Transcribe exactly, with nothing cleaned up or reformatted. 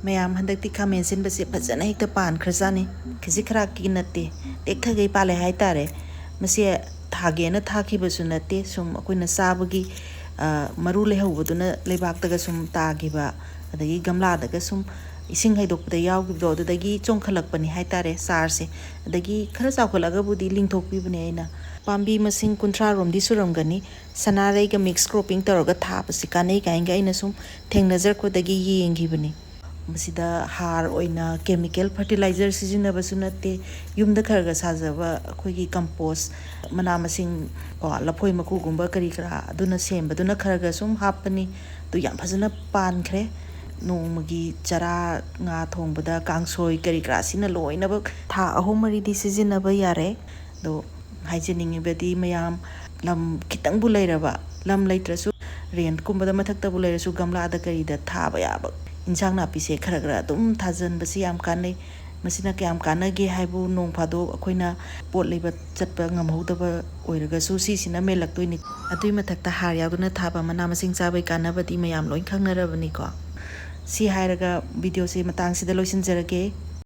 ꯃꯌꯥꯝ, ꯍꯟꯗꯛꯇꯤ ꯈꯥꯃꯦꯟ ꯑꯁꯤꯟꯕꯁꯦ ꯐꯖꯅ ꯍꯦꯛꯇ ꯄꯥꯟꯈ꯭ꯔꯖꯥꯠꯅꯤ꯫ ꯈꯖꯤꯛ ꯈꯔꯥꯛꯀꯤ ꯅꯠꯇꯦ, ꯇꯦꯛꯊꯒꯩ ꯄꯥꯜꯂꯦ ꯍꯥꯏꯇꯥꯔꯦ꯫ ꯃꯁꯦ ꯊꯥꯒꯦꯅ ꯊꯥꯈꯤꯕꯁꯨ ꯅꯠꯇꯦ, ꯁꯨꯝ ꯑꯩꯈꯣꯏꯅ ꯆꯥꯕꯒꯤ, ꯑ, ꯃꯔꯨ ꯂꯩꯍꯧꯕꯗꯨꯅ ꯂꯩꯕꯥꯛꯇꯒ ꯁꯨꯝ ꯇꯥꯈꯤꯕ, ꯑꯗꯒꯤ ꯒꯝꯂꯥꯗꯒ ꯁꯨꯝ ꯏꯁꯤꯡ ꯍꯩꯗꯣꯛꯄꯗ ꯌꯥꯎꯈꯤꯕꯗꯣ, ꯑꯗꯨꯗꯒꯤ ꯆꯣꯡꯈꯠꯂꯛꯄꯅꯤ ꯍꯥꯏꯇꯥꯔꯦ ꯆꯥꯔꯁꯦ꯫ ꯑꯗꯒꯤ ꯈꯔ ꯆꯥꯎꯈꯠꯂꯒꯕꯨꯗꯤ ꯂꯤꯡꯊꯣꯛꯄꯤꯕꯅꯦ ꯑꯩꯅ꯫ ꯄꯥꯝꯕꯤ ꯃꯁꯤꯡ ꯀꯨꯟꯊ꯭ꯔꯥ ꯔꯣꯝꯗꯤ ꯁꯨꯔꯝꯒꯅꯤ꯫ ꯁꯅꯥꯔꯩꯒ mix cropping ꯇꯧꯔꯒ ꯊꯥꯕꯁꯤ ꯀꯥꯟꯅꯩ ꯀꯥꯏꯅꯒ ꯑꯩꯅ ꯁꯨꯝ ꯊꯦꯡꯅꯖꯔꯛꯄꯗꯒꯤ ꯌꯦꯡꯈꯤꯕꯅꯤ꯫ ꯃꯁꯤꯗ ꯍꯥꯔ ꯑꯣꯏꯅ chemical fertilizer ꯁꯤꯖꯤꯟꯅꯕꯁꯨ ꯅꯠꯇꯦ꯫ ꯌꯨꯝꯗ ꯈꯔ ꯈꯔ ꯁꯥꯖꯕ ꯑꯩꯈꯣꯏꯒꯤ compost, ꯃꯅꯥ ꯃꯁꯤꯡ ꯀꯣ, ꯂꯐꯣꯏ ꯃꯀꯨꯒꯨꯝꯕ ꯀꯔꯤ ꯀꯔꯥ ꯑꯗꯨꯅ ꯁꯦꯝꯕꯗꯨꯅ ꯈꯔ ꯈꯔ ꯁꯨꯝ ꯍꯥꯞꯄꯅꯤ꯫ ꯑꯗꯨ ꯌꯥꯝ ꯐꯖꯅ ꯄꯥꯟꯈ꯭ꯔꯦ꯫ ꯅꯣꯡꯃꯒꯤ ꯆꯔꯥ, ꯉꯥ ꯊꯣꯡꯕꯗ, ꯀꯥꯡꯁꯣꯏ ꯀꯔꯤ ꯀꯔꯥ ꯁꯤꯅ ꯂꯣꯏꯅꯃꯛ ꯊꯥ ꯑꯍꯨꯝ ꯃꯔꯤꯗꯤ ꯁꯤꯖꯤꯟꯅꯕ ꯌꯥꯔꯦ꯫ ꯑꯗꯣ ꯍꯥꯏꯖꯅꯤꯡꯉꯤꯕꯗꯤ ꯃꯌꯥꯝ, ꯂꯝ ꯈꯤꯇꯪꯕꯨ ꯂꯩꯔꯕ, ꯂꯝ ꯂꯩꯇ꯭ꯔꯁꯨ rent ꯀꯨꯝꯕꯗ ꯃꯊꯛꯇꯕꯨ ꯂꯩꯔꯁꯨ ꯒꯝꯂꯥꯗ ꯀꯔꯤꯗ ꯊꯥꯕ ꯌꯥꯕ ꯏꯟꯁꯥꯡ ꯅꯥꯄꯤꯁꯦ ꯈꯔ ꯈꯔ ꯑꯗꯨꯝ ꯊꯥꯖꯟꯕꯁꯤ ꯌꯥꯝ ꯀꯥꯟꯅꯩ꯫ ꯃꯁꯤꯅ ꯀꯌꯥꯝ ꯀꯥꯟꯅꯒꯦ ꯍꯥꯏꯕꯨ, ꯅꯣꯡ ꯐꯥꯗꯣꯛ ꯑꯩꯈꯣꯏꯅ ꯄꯣꯠ ꯂꯩꯕ ꯆꯠꯄ ꯉꯝꯍꯧꯗꯕ ꯑꯣꯏꯔꯒꯁꯨ ꯁꯤꯁꯤꯅ ꯃꯦꯜꯂꯛꯇꯣꯏꯅꯤ꯫ ꯑꯗꯨꯏ ꯃꯊꯛꯇ ꯍꯥꯔ ꯌꯥꯎꯗꯅ ꯊꯥꯕ ꯃꯅꯥ ꯃꯁꯤꯡ ꯆꯥꯕꯒꯤ ꯀꯥꯟꯅꯕꯗꯤ ꯃꯌꯥꯝ ꯂꯣꯏ ꯈꯪꯅꯔꯕꯅꯤꯀꯣ꯫ ꯁꯤ ꯍꯥꯏꯔꯒ videoꯁꯦ ꯃꯇꯥꯡꯁꯤꯗ ꯂꯣꯏꯁꯤꯟꯖꯔꯒꯦ꯫